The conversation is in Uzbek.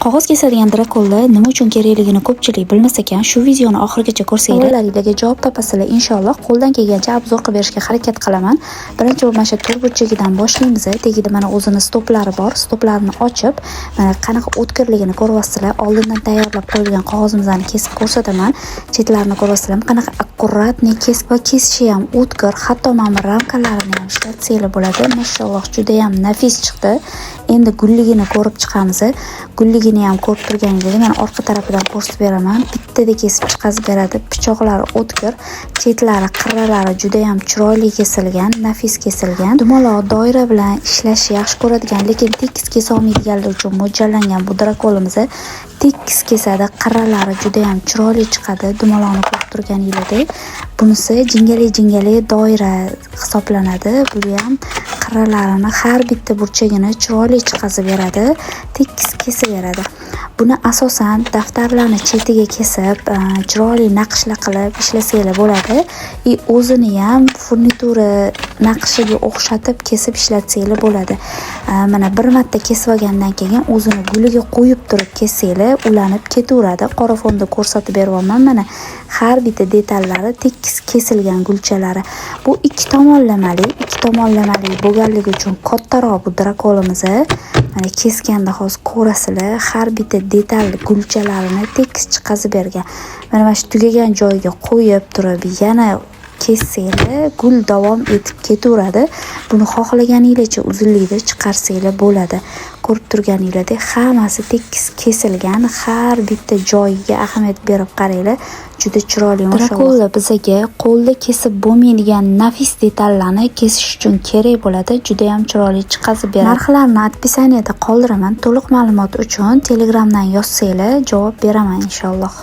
Qog'oz kesadigan drakollar nima uchun kerakligini ko'pchilik bilmas ekan. Shu videoni oxirigacha ko'rsanglar, savollaringlarga javob topasizlar inshaalloh. Qo'ldan kelgancha обзор qilib berishga harakat qilaman. Birinchi bo'lib mana shu to'rtburchagidan boshlaymiz. Tagida mana o'zini stoplari bor. Stoplarini ochib, mana qanaqa o'tkirligini ko'ryapsizlar. Oldindan tayyorlab qo'yilgan qog'ozimizni kesib ko'rsataman. Chetlarini ko'ryapsizlarmi? Qanaqa аккуратный kesib va kesishi ham o'tkir. Hatto mana bu ramkalarini ham ishlatsanglar bo'ladi. Mashalloh, juda ham nafis chiqdi. Endi gulligini ko'rib chiqamiz. Gulligini ham ko'rib turganingizdek, mana orqa tarafidan ko'rsatib beraman. Bittada kesib chiqazib beradi. Pichoqlari o'tkir, chetlari, qirralari juda ham chiroyli kesilgan, nafis kesilgan. Dumaloq doira bilan ishlashni yaxshi ko'radigan, lekin tekis kesa olmaydiganlar uchun mo'ljallangan bu drakolimiz tekis kesadi, qirralari juda ham chiroyli chiqadi. Dumaloqni ko'rib turganingizdek, bunisi jingalak jingalak doira hisoblanadi. Bu ham qirralarini, har bitta burchagini chiroyli chiqazib beradi, tekis kesib beradi. Buni asosan daftarlarni chetiga kesib, chiroyli naqshlar qilib ishlasanglar bo'ladi. И o'zini ham furnitura naqshiga o'xshatib kesib ishlatsanglar bo'ladi. Mana bir marta kesib olgandan keyin o'zini guliga qo'yib turib kessanglar, ulanib ketaveradi. Qora fonda ko'rsatib beryapman. Mana har bitta detallari tekis kesilgan gulchalari. Bu ikki tomonlamali, ikki tomonlamali bo'lganligi uchun kattaroq bu drakolimiz. Mana keskanda hozir ko'rasizlar, har bitta detal gulchalarini tekis chiqazib bergan. Mana shu tugagan joyiga qo'yib turib yana kessanglar, gul davom etib ketaveradi. Buni xohlaganinglarcha uzunlikda chiqarsanglar bo'ladi. Ko'rib turganinglardek, hammasi tekis kesilgan, har bitta joyiga ahamiyat berib qaranglar, juda chiroyli, mashalloh. Drakollar bizaga qo'lda kesib bo'lmaydigan nafis detallarni kesish uchun kerak bo'ladi, juda ham chiroyli chiqazib beradi. Narxlarni описание da qoldiraman. To'liq ma'lumot uchun Telegramdan yozsanglar, javob beraman inshaalloh.